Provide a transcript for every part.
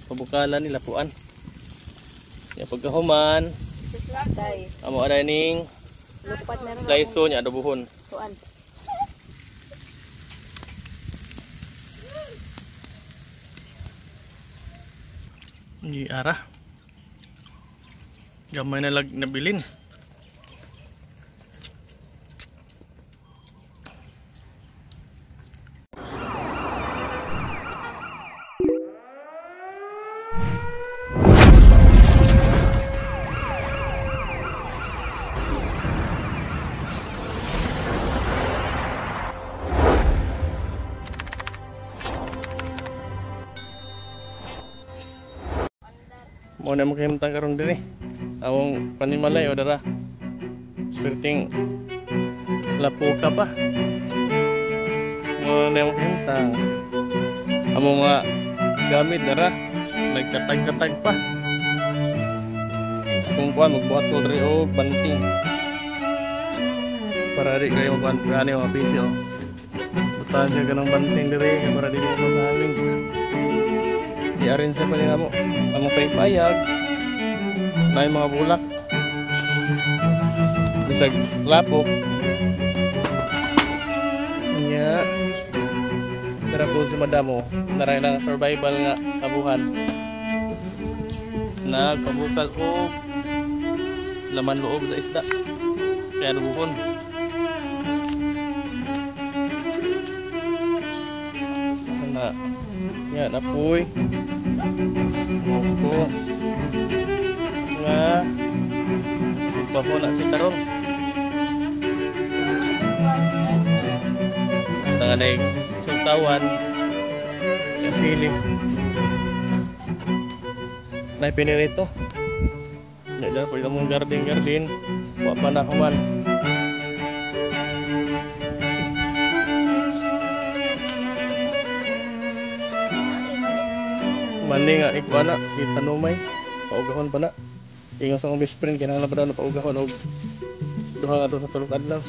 Pabukalan ni lapuan. Ya pagkahuman, amo aday ning slice nya adobohon. Tuan. Di ara. Gamay na lag nabilin. Mo na mo kahimtang karon diri. Among panimalay o dara. Perting lapuka pa. Mo na mo kahimtang. Among mga gamit dara nagkatag-katag pa. Kung kuan magbuhat ko diri og banting. Para di kayo magkuan ani mga busy oh. Butan siya kanang banting diri para dili mo sa hangin. Di-arrange pa niya mo. Among paypayag na yung mga bulak bisag lapok nya pero po si madamo naray lang survival nga kabuhan nagpabukal og laman loob sa isda kaya nubuhon na nya napoy moko nga ipaho na si karon tanganay sultawan sili na pinirito nya dyan po mong garden wa pa na human mani nga ikuha na itanumay paugahon pa na ingon sa akong best friend kinahanglan pa daw na paugahon og duha nga sa tulok adlaw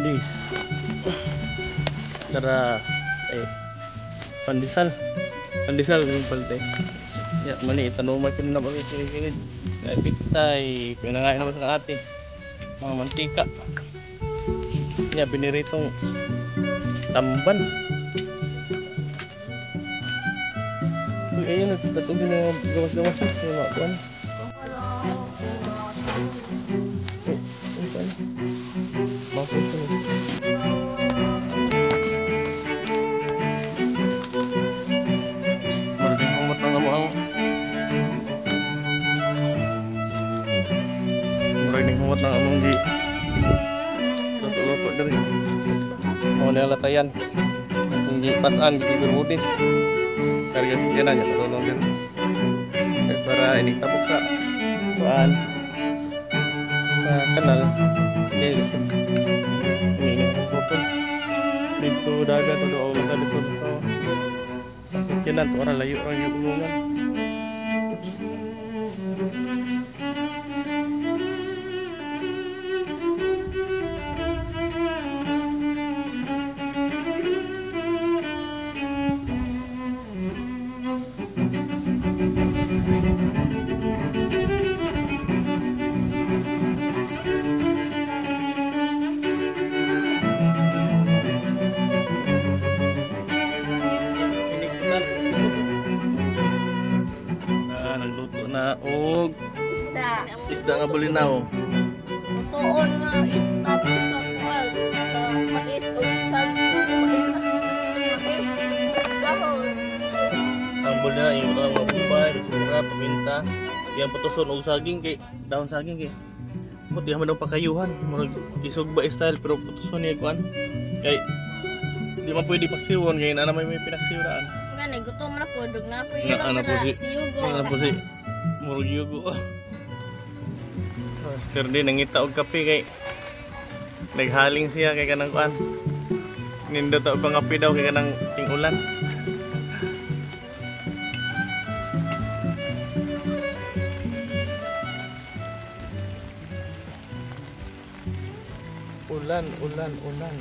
this tara eh pandesal pandesal yung palte ya mani itanumay ko na ba kilid ay pitsay pinangain naman sa ate mga mantika ya biniritong tamban. Uy, ayun, nagtatog din ang gawas-gawas yun. Yung mga kuwan. Eh, ano pa? Mga kuwan ko. Marating humot lang mo ang... Marating humot lang among di... Luto-luto diri. Mga nilatayan. Hindi pasaan, gigurudin. Karga si Kiana niya tulong din. Eh, para inigtapok sa kuan sa kanal. Okay, ini ang putol. Dito dagat o doon ka dito sa sakyanan to ara layo ra yung ulungan. Na og isda. Isda nga bulinaw. Tuon nga isda sa kuan, mais og sag mais mais dahon. Ang bulinaw yung mga bumbay, sira, paminta, iyang putuson og saging kay dahon saging kay. Mo di man daw pakayuhan, murag isugba style pero putuson niya kuan. Kay di man pwede paksiwon kay ana may pinaksiwraan. Ngani gutom na po, dug na po si Yugo. Na po si murag yugo. Master din nangita og kape kay naghaling siya kay kanang kuan. Nindot og pangape daw kay kanang ting-ulan. Ulan, ulan, ulan.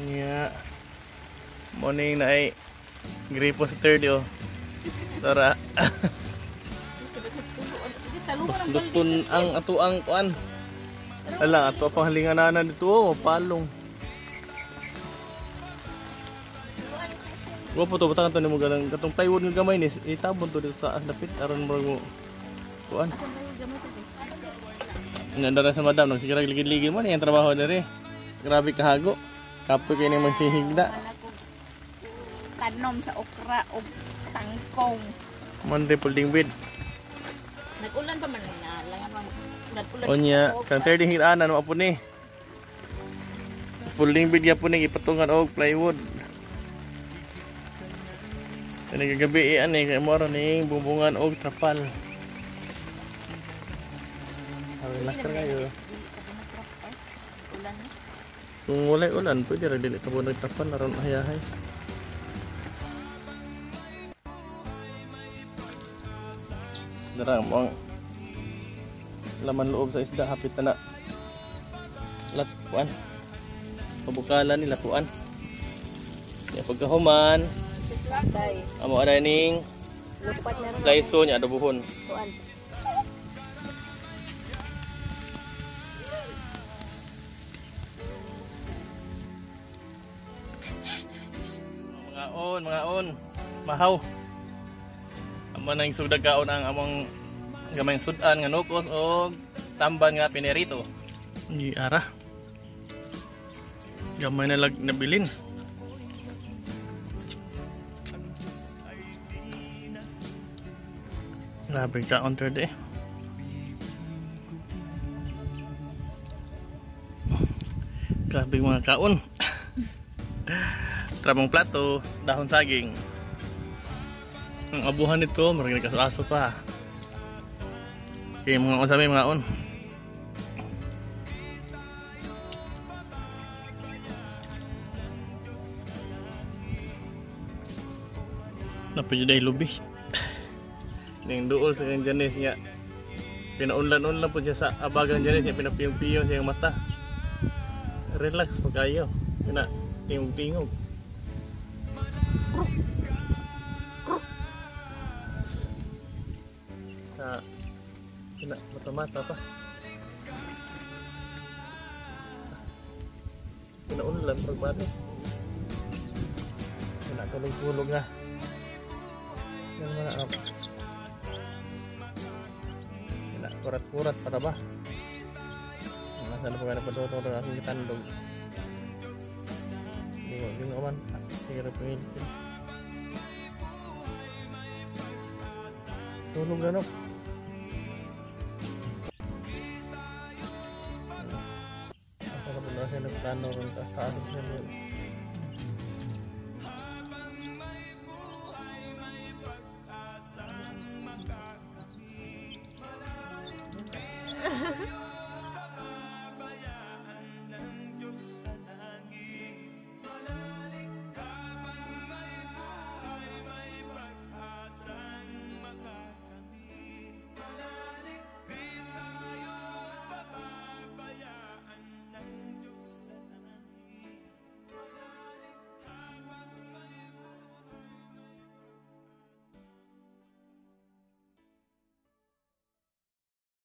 Nya. Morning na ay gripo sa third oh. Tara. Luton ang atuang kuan. Ala ato pang halingananan dito, oh, palong. Wa po to butang to nimo ganang katong plywood nga gamay ni itabon to dito sa dapit aron murag mo kuan. Nandara sa madam nang sigara ligid-ligid mo ni ang trabaho diri. Grabe kahago. Kapoy kay ning magsihigda. Tanom sa okra og tangkong. Monday folding bed. Nag-ulan pa man na langan man nag-ulan. Onya, kang third hiranan mo po ni. Folding bed gyapon ni ipatungan og plywood. Kani kagabi ani kay mo ning bumbungan og trapal. Relax ra kayo. Ulan. Kung walay ulan, pwede ra dili ka mo nagtrapal aron hayahay. Dara mo ang laman loob sa isda hapit na na latuan. Pabukalan ni latuan. Ya pagkahuman, amo aday ning laiso nya adobohon. Kuan. Mga on, mahaw. Amo nang sugdag kaon ang among gamayng sudan nga nukos og tamban nga pinerito. Di ara. Gamay na lag nabilin. Grabe kaon third eh. Grabe mga kaon. Trabang plato, dahon saging. Ang abuhan nito, marag nagkaso-aso pa. Sige, mga on sa mga on. Napidyo dahil lubi. Ning duol sa kanyang Janice niya. Pinaunlan-unlan po siya sa abagang Janice niya, pinapiyong-piyong siyang mata. Relax po kayo. Pina, tingog-tingog. Sa pina, mata-mata pa. Pinaunlan pagbati. Pinatulog-tulog na. Yan mo na up. Pina, kurat-kurat para ba? Nasa na po ka napadutong ng aking kitandog. Lingo-lingo man. Sige rin pangilipin. Tulog na no. Asa na po na siya nagplano rin sa akin siya.